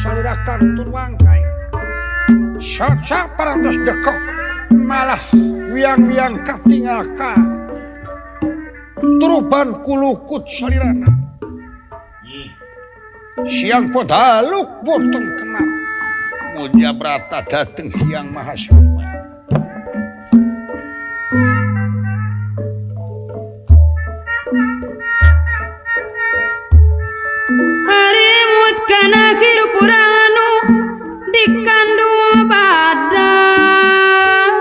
Salira kantun wangkai saca parantos dekok malah wiang-wiang katingal ka turuban kulukut salirana. Siang podaluk boten kenal muja brata dateng Hyang Mahasukma. Harimut kana hirup urang anu dikandung badan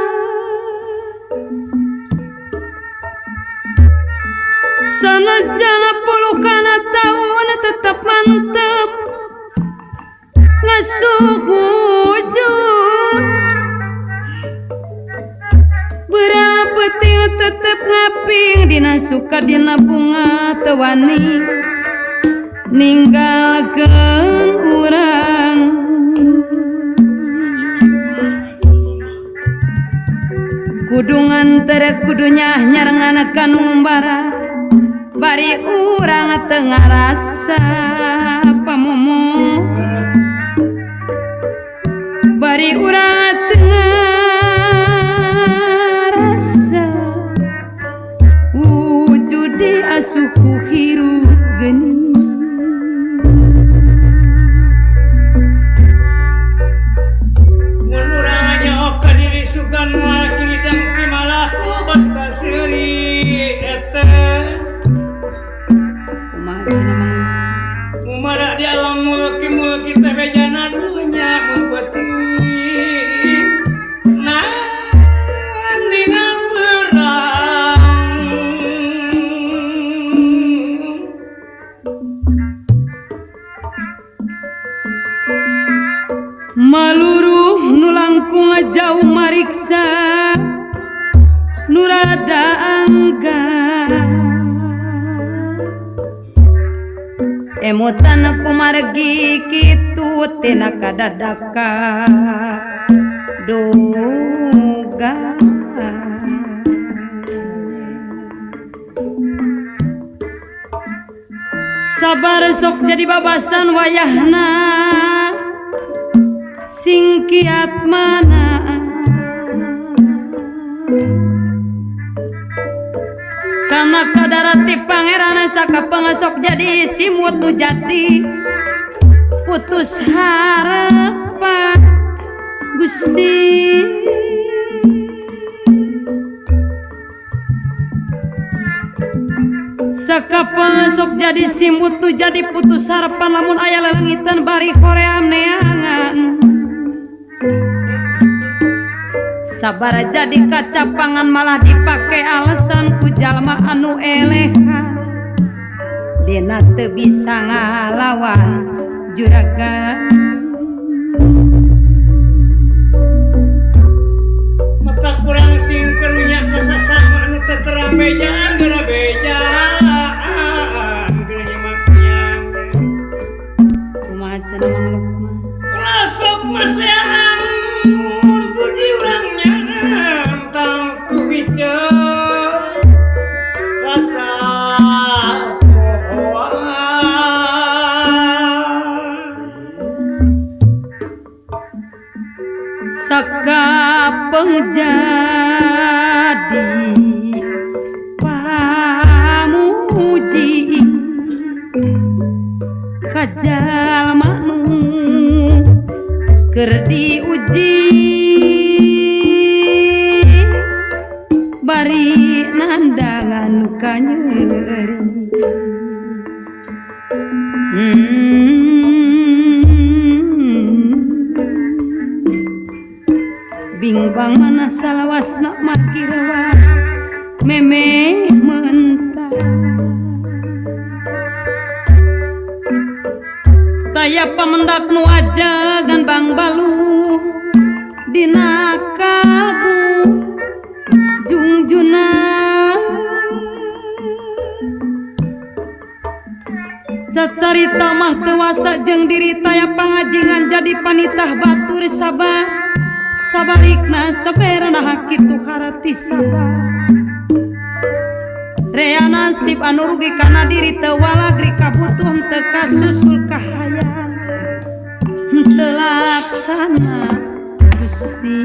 sanajan puluhana taun tetep mantep ngasuh wujud berapeting tetep ngaping dina suka dina bunga teu wani ninggalkeun urang. Kudu nganter kudu nyah nyarengan kanumbara bari urang teu ngarasa pamomo bari urang teu ngarasa wujud di asuh ku hirup geuning. Di alam mulki mulki teh bejana dunya mun peuting nandingan berang maluruh nu langkung jauh mariksa nu rada angga emutan kumargi kitu tina kadadaka duga sabar sok jadi babasan wayahna sing kiat mana karena kadarati pangeran sakapeung sok jadi simut nu jati putus harapan Gusti. Sakapeung sok jadi simut nu jadi putus harapan lamun aya lelengitan bari hoream neangan sabar jadi kacapangan malah dipake alasan ku jalma anu elehan dena teu bisa ngalawan juragan. Mata kurang sing karunya kasasama anu teu terang bejaan geura bejaan geura nyemaknya kumaha cenah Mang Lukman ulah sok masean puji urang nyantang ku bicara rasa sakapeung jadi pamuji ka jalma nu keur diuji bari nandangan kanyeri. Bingbang mana salawasna margi rewas memeh mentah taya pamendak nu ajagan bang balu dina kalbu jungjuna Cacarita mah teu wasa jeung diri taya pangajingan jadi panitah batur sabar sabalikna saberana kitu harati sabar rea nasib anu rugi kana diri teu walagri kabutuhan teu kasusul kahayang teu laksana Gusti.